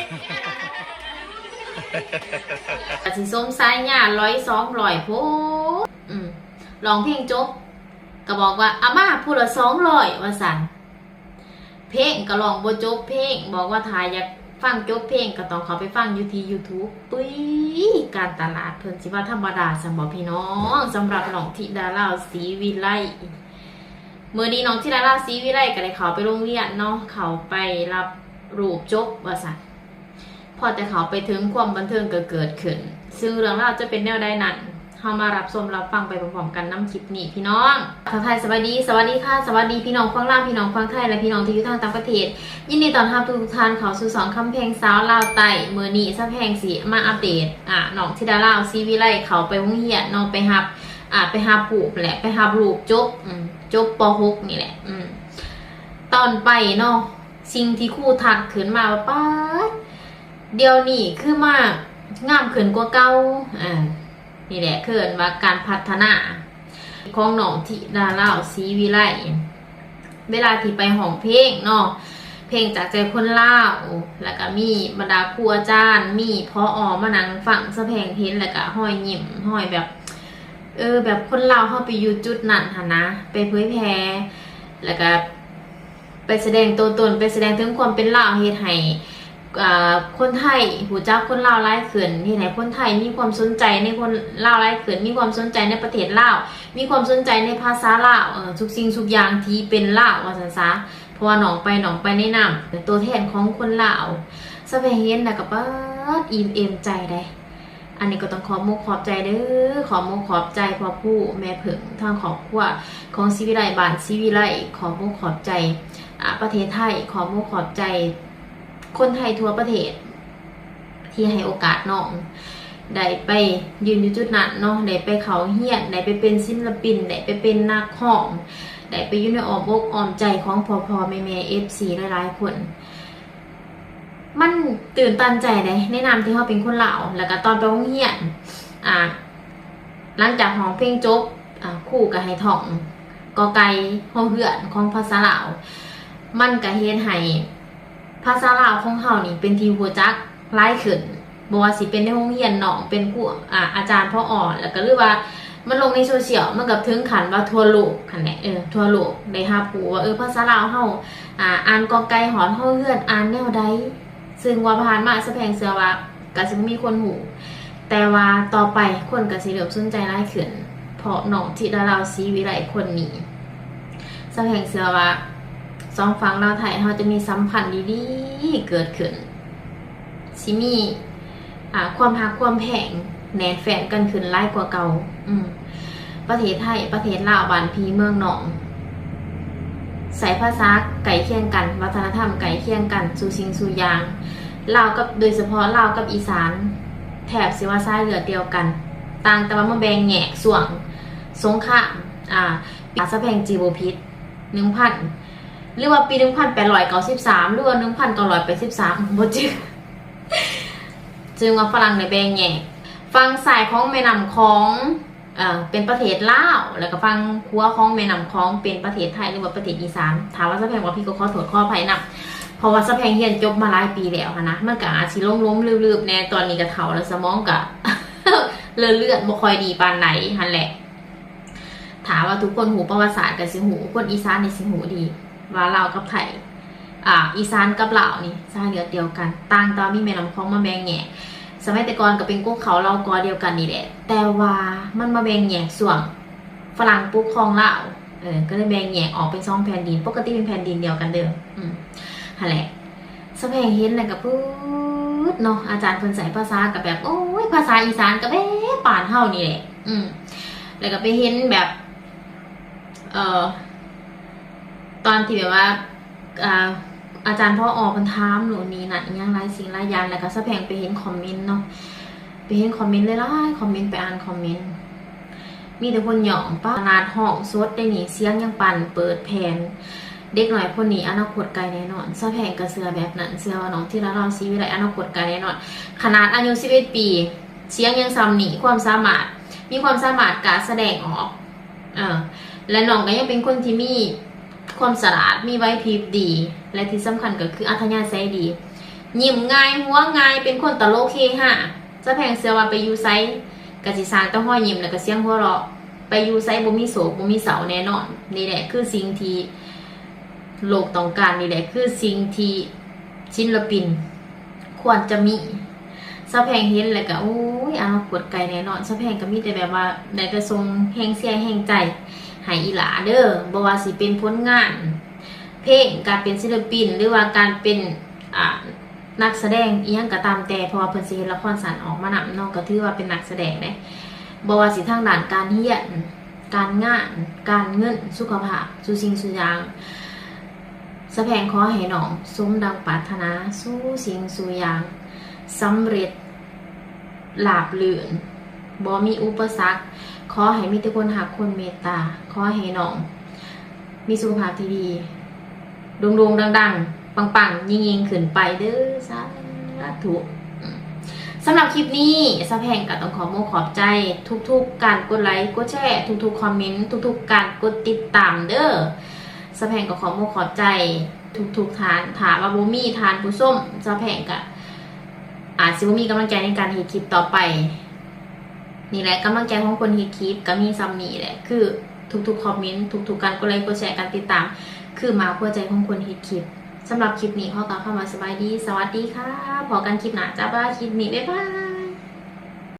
ກໍຊິສົມສາຍາຮ້ອຍສອງຮ້ອຍໂພດ. ອືມ ຮ້ອງເພງຈົບກໍບອກວ່າ ເອົາມາຜູ້ລະສອງຮ້ອຍ ວ່າຊັ້ນ. ເພງກໍຮ້ອງບໍ່ຈົບເພງ, ບອກວ່າຖ້າຢາກຟັງຈົບເພງກໍຕ້ອງເຂົ້າໄປຟັງຢູ່ທີ່ YouTube. ປຸ້ຍ ການຕະຫຼາດເພິ່ນຊິວ່າທຳມະດາຊັ້ນບໍ່ພີ່ນ້ອງ? ສຳລັບນ້ອງທິດາລາວ ສີວິໄລ. ມື້ນີ້ນ້ອງທິດາລາວ ສີວິໄລ ກໍໄດ້ເຂົ້າໄປໂຮງຮຽນເນາະ, ເຂົ້າໄປຮັບຮູບຈົບວ່າຊັ້ນ. ພໍແຕ່ເຂົ້າໄປເຖິງ ຄວາມບັນເທີງກໍເກີດຂຶ້ນ, ຊຶ່ງເລື່ອງລາວຈະເປັນແນວໃດນັ້ນ ເຮົາມາຮັບຊົມຮັບຟັງໄປພ້ອມໆກັນນຳຄລິບນີ້ພີ່ນ້ອງ. ທັກທາຍສະບາຍດີ, ສະຫວັດດີຄ່ະ, ສະຫວັດດີພີ່ນ້ອງຝັ່ງລາວ, ພີ່ນ້ອງຝັ່ງໄທ ແລະ ພີ່ນ້ອງທີ່ຢູ່ທາງຕ່າງປະເທດ. ຍິນດີຕ້ອນຮັບທຸກໆທ່ານເຂົ້າສູ່ຊ່ອງຄຳແພງສາວລາວໃຕ້. ມື້ນີ້ສາວແພງຊິມາອັບເດດ ອາ ນ້ອງທິດາລາວ ສີວິໄລ ເຂົ້າໄປໂຮງຮຽນເນາະ, ໄປຮັບ ອາ ໄປຮັບຮູບແຫຼະ, ໄປຮັບຮູບຈົບ ອືມ ຈົບ ປໍຫົກ ນີ້ແຫຼະ. ອືມ ຕອນໄປເນາະ ສິ່ງທີ່ຄູທັກຂຶ້ນມາວ່າ ປາດ ດຽວນີ້ຄືມາງາມຂຶ້ນກວ່າເກົ່າ. ເອີ ນີ້ແຫຼະ ຄືເອີ້ນວ່າການພັດທະນາຂອງນ້ອງທິດາລາວ ສີວິໄລ. ເວລາທີ່ໄປຮ້ອງເພງເນາະ ເພງຈາກໃຈຄົນລາວ ແລ້ວກະມີບັນດາຄູອາຈານ ມີ ຜອ ມານັ່ງຟັງ, ສາວແພງເຫັນແລ້ວກະຮອຍຍິ້ມ ຮອຍແບບ ເອີ ແບບຄົນລາວເຮົາໄປຢູ່ຈຸດນັ້ນຫັ້ນນະ ໄປເຜີຍແຜ່ ແລ້ວກະ ໄປສະແດງໂຕຕົນ ໄປສະແດງເຖິງຄວາມເປັນລາວ ເຮັດໃຫ້ ເອີ ຄົນໄທຮູ້ຈັກຄົນລາວຫຼາຍຂຶ້ນ, ເຮັດໃຫ້ຄົນໄທມີຄວາມສົນໃຈໃນຄົນລາວຫຼາຍຂຶ້ນ, ມີຄວາມສົນໃຈໃນປະເທດລາວ, ມີຄວາມສົນໃຈໃນພາສາລາວ, ເອີ ທຸກສິ່ງທຸກຢ່າງທີ່ເປັນລາວວ່າຊັ້ນຊະ. ເພາະວ່ານ້ອງໄປ ນ້ອງໄປໃນນາມໂຕແທນຂອງຄົນລາວ. ສາວແພງເຫັນແລ້ວກໍປາດ ອີ່ມເອມໃຈໃດ. ອັນນີ້ກໍຕ້ອງຂອບມຸກຂອບໃຈເດີ, ຂອບມຸກຂອບໃຈພໍ່ຜູ້ແມ່ເຜິ້ງ ທາງຄອບຄົວຂອງສີວິໄລ ບ້ານສີວິໄລ, ຂອບມຸກຂອບໃຈ ອາ ປະເທດໄທ, ຂອບມຸກຂອບໃຈຄົນໄທທົ່ວປະເທດ ທີ່ໃຫ້ໂອກາດນ້ອງໄດ້ໄປຢືນຢູ່ຈຸດນັ້ນເນາະ, ໄດ້ໄປເຂົ້າຮຽນ, ໄດ້ໄປເປັນສິນລະປິນ, ໄດ້ໄປເປັນນັກຮ້ອງ, ໄດ້ໄປຢູ່ໃນອ້ອມອົກອ້ອມໃຈຂອງພໍ່ໆແມ່ໆ ເອັຟຊີ ຫຼາຍໆຄົນ. ມັນຕື່ນຕັນໃຈເດ້ ໃນນາມທີ່ເຮົາເປັນຄົນລາວ. ແລ້ວກະຕອນໄປໂຮງຮຽນ ອາ ຫຼັງຈາກຮ້ອງເພງຈົບ ອາ ຄູກໍໃຫ້ທ່ອງ ກ ໄກ່ ຮ ເຮືອນ ຂອງພາສາລາວ. ມັນກໍເຮັດໃຫ້ພາສາລາວຂອງເຮົານີ້ເປັນທີ່ຮູ້ຈັກຫຼາຍຂຶ້ນ. ບໍ່ວ່າຊິເປັນໃນໂຮງຮຽນ ນ້ອງເປັນຄູ ອາ ອາຈານ ຜອ ແລ້ວກໍ ຫຼືວ່າມັນລົງໃນໂຊຊຽວ ມັນກໍເຖິງຂັ້ນວ່າທົ່ວໂລກຫັ້ນແຫຼະ, ເອີ ທົ່ວໂລກໄດ້ຮັບຮູ້ວ່າ ເອີ ພາສາລາວເຮົາ ອາ ອ່ານ ກ ໄກ່ ຮ ເຮືອນ ອ່ານແນວໃດ. ຊຶ່ງວ່າຜ່ານມາ ສາວແພງເຊື່ອວ່າກໍຊິບໍ່ມີຄົນຮູ້, ແຕ່ວ່າຕໍ່ໄປຄົນກໍຊິເລີ່ມສົນໃຈຫຼາຍຂຶ້ນ ເພາະນ້ອງທິດາລາວ ສີວິໄລ ຄົນນີ້. ສາວແພງເຊື່ອວ່າສອງຝັ່ງລາວໄທເຮົາຈະມີສຳພັນດີໆເກີດຂຶ້ນ. ຊິມີ ອາ ຄວາມຮັກຄວາມແພງແໜ້ນແຟ້ນກັນຂຶ້ນຫຼາຍກວ່າເກົ່າ. ອືມ ປະເທດໄທ ປະເທດລາວ ບ້ານພີ່ເມືອງນ້ອງ ໃຊ້ພາສາໃກ້ຄຽງກັນ, ວັດທະນະທຳໃກ້ຄຽງກັນ ສູ່ສິ່ງສູ່ຢ່າງ. ລາວກັບ ໂດຍສະເພາະລາວກັບອີສານ ແທບຊິວ່າສາຍເລືອດດຽວກັນ, ຕ່າງແຕ່ວ່າມາແບ່ງແຍກຊ່ວງສົງຄາມ ອາ ປີ ສາວແພງຈື່ບໍ່ຜິດ ໜຶ່ງພັນ ຫຼືວ່າປີໜຶ່ງພັນແປດຮ້ອຍເກົ້າສິບສາມ ຫຼືວ່າໜຶ່ງພັນເກົ້າຮ້ອຍແປດສິບສາມ ບໍ່ຈື່. ຊຶ່ງວ່າຝຣັ່ງໄດ້ແບ່ງແຍກ ຝັ່ງຊ້າຍຂອງແມ່ນ້ຳຂອງ ເອີ ເປັນປະເທດລາວ, ແລ້ວກໍຝັ່ງຂວາຂອງແມ່ນ້ຳຂອງເປັນປະເທດໄທ ຫຼືວ່າປະເທດອີສານ. ຖ້າວ່າສາວແພງເວົ້າຜິດກໍຂໍໂທດຂໍອະໄພນຳ, ເພາະວ່າສາວແພງຮຽນຈົບມາຫຼາຍປີແລ້ວຫັ້ນນະ, ມັນກໍອາດຊິຫຼົງໆລືມໆແດ່. ຕອນນີ້ກໍເຖົ້າແລ້ວ ສະໝອງກໍເລືອນໆບໍ່ຄ່ອຍດີປານໃດຫັ້ນແຫຼະ. ຖ້າວ່າທຸກຄົນຮູ້ປະຫວັດສາດກໍຊິຮູ້, ຄົນອີສານນີ້ຊິຮູ້ດີວ່າລາວກັບໄທ ອາ ອີສານກັບລາວນີ້ສາຍເລືອດດຽວກັນ, ຕ່າງແຕ່ວ່າມີແມ່ນ້ຳຂອງມາແບ່ງແຍກ. ສະໄໝແຕ່ກ່ອນກໍເປັນກົກເຂົ້າເຫຼົ່າກໍດຽວກັນນີ້ແຫຼະ, ແຕ່ວ່າມັນມາແບ່ງແຍກຊ່ວງຝຣັ່ງປົກຄອງລາວ, ເອີ ກໍເລີຍແບ່ງແຍກອອກເປັນສອງແຜ່ນດິນ, ປົກກະຕິເປັນແຜ່ນດິນດຽວກັນເດີ. ອືມ ຫັ້ນແຫຼະ. ສາວແພງເຫັນແລ້ວກໍປຶດເນາະ, ອາຈານເພິ່ນໃຊ້ພາສາກໍແບບ ໂອ້ຍ ພາສາອີສານກໍແບບບ້ານເຮົານີ້ແຫຼະ. ອືມ ແລ້ວກໍໄປເຫັນແບບ ເອີ ຕອນທີ່ແບບວ່າ ອາ ອາຈານ ຜອ ເພິ່ນຖາມໂນ່ນນີ້ນັ້ນ ອີ່ຫຍັງຫຼາຍສິ່ງຫຼາຍຢ່າງ, ແລ້ວກໍສາວແພງໄປເຫັນຄອມເມັນເນາະ, ໄປເຫັນຄອມເມັນຫຼາຍໆຄອມເມັນ, ໄປອ່ານຄອມເມັນ ມີແຕ່ຄົນຍ້ອງປາ, ຂະໜາດຮ້ອງສົດໄດ້ນີ້ ສຽງຍັງປານເປີດແຜ່ນ. ເດັກນ້ອຍຄົນນີ້ອະນາຄົດໄກແນ່ນອນ. ສາວແພງກໍເຊື່ອແບບນັ້ນ, ເຊື່ອວ່ານ້ອງທິດາລາວ ສີວິໄລ ອະນາຄົດໄກແນ່ນອນ. ຂະໜາດອາຍຸສິບເອັດປີ ສຽງຍັງສ່ຳນີ້, ຄວາມສາມາດ, ມີຄວາມສາມາດການສະແດງອອກ. ເອີ ແລະ ນ້ອງກໍຍັງເປັນຄົນທີ່ມີຄວາມສະຫຼາດ, ມີໄຫວພິບດີ ແລະ ທີ່ສຳຄັນກໍຄືອັດທະຍາໄສດີ. ຍິ້ມງ່າຍ ຫົວງ່າຍ ເປັນຄົນຕະຫຼົກເຮຮາ. ສາວແພງເຊື່ອວ່າໄປຢູ່ໃສກະຊິສ້າງແຕ່ຮອຍຍິ້ມ ແລ້ວກະສຽງຫົວເລາະ. ໄປຢູ່ໃສບໍ່ມີໂສກບໍ່ມີເສົ້າແນ່ນອນ. ນີ້ແຫຼະຄືສິ່ງທີ່ໂລກຕ້ອງການ, ນີ້ແຫຼະຄືສິ່ງທີ່ສິນລະປິນຄວນຈະມີ. ສາວແພງເຫັນແລ້ວກະ ໂອ້ຍ ອະນາຄົດໄກແນ່ນອນ. ສາວແພງກະມີແຕ່ແບບວ່າ ໄດ້ແຕ່ສົ່ງແຮງເຊຍແຮງໃຈໃຫ້ອີ່ຫຼ້າເດີ, ບໍ່ວ່າຊິເປັນຜົນງານເພງ, ການເປັນສິນລະປິນ ຫຼືວ່າການເປັນ ອ່າ ນັກສະແດງອີ່ຫຍັງກະຕາມແຕ່, ເພາະວ່າເພິ່ນຊິເຮັດລະຄອນສັ້ນອອກມານຳເນາະ, ກະຖືວ່າເປັນນັກສະແດງເດ້. ບໍ່ວ່າຊິທາງດ້ານການຮຽນ, ການງານ, ການເງິນ, ສຸຂະພາບ, ສູ່ສິ່ງສູ່ຢ່າງ, ສາວແພງຂໍໃຫ້ນ້ອງສົມດັ່ງປາດຖະໜາ, ສູ່ສິ່ງສູ່ຢ່າງສຳເລັດ ລາບລື່ນ, ບໍ່ມີອຸປະສັກ. ຂໍໃຫ້ມີແຕ່ຄົນຮັກຄົນເມດຕາ. ຂໍໃຫ້ນ້ອງມີສຸຂະພາບທີ່ດີ, ໂດ່ງໆ ດັງໆ ປັງໆ ຍິ່ງໆ ຂຶ້ນໄປເດີ ສາທຸ. ອາ ສຳລັບຄລິບນີ້ ສາວແພງກະຕ້ອງຂອບອົກຂອບໃຈທຸກໆ ການກົດໄລ ກົດແຊ ທຸກໆ ຄອມເມັນ ທຸກໆ ການກົດຕິດຕາມເດີ. ສາວແພງກະຂອບອົກຂອບໃຈທຸກໆ ທ່ານ. ຖ້າວ່າບໍ່ມີທ່ານຜູ້ຊົມ, ສາວແພງກະອາດຊິບໍ່ມີກຳລັງໃຈໃນການເຮັດຄລິບຕໍ່ໄປ. ນີ້ແຫຼະ ກຳລັງໃຈຂອງຄົນເຮັດຄລິບກະມີສ່ຳນີ້ແຫຼະ, ຄືທຸກໆ ຄອມເມັນ ທຸກໆ ການກົດໄລ ກົດແຊ ການຕິດຕາມ ຄືໝາກຫົວໃຈຂອງຄົນເຮັດຄລິບ. ສຳລັບຄລິບນີ້ ຂໍກ່າວຄຳວ່າສະບາຍດີ ສະຫວັດດີຄ່ະ. ພໍ້ກັນຄລິບໜ້າ. ຈ້າບາ ຄລິບນີ້ ບາຍບາຍ.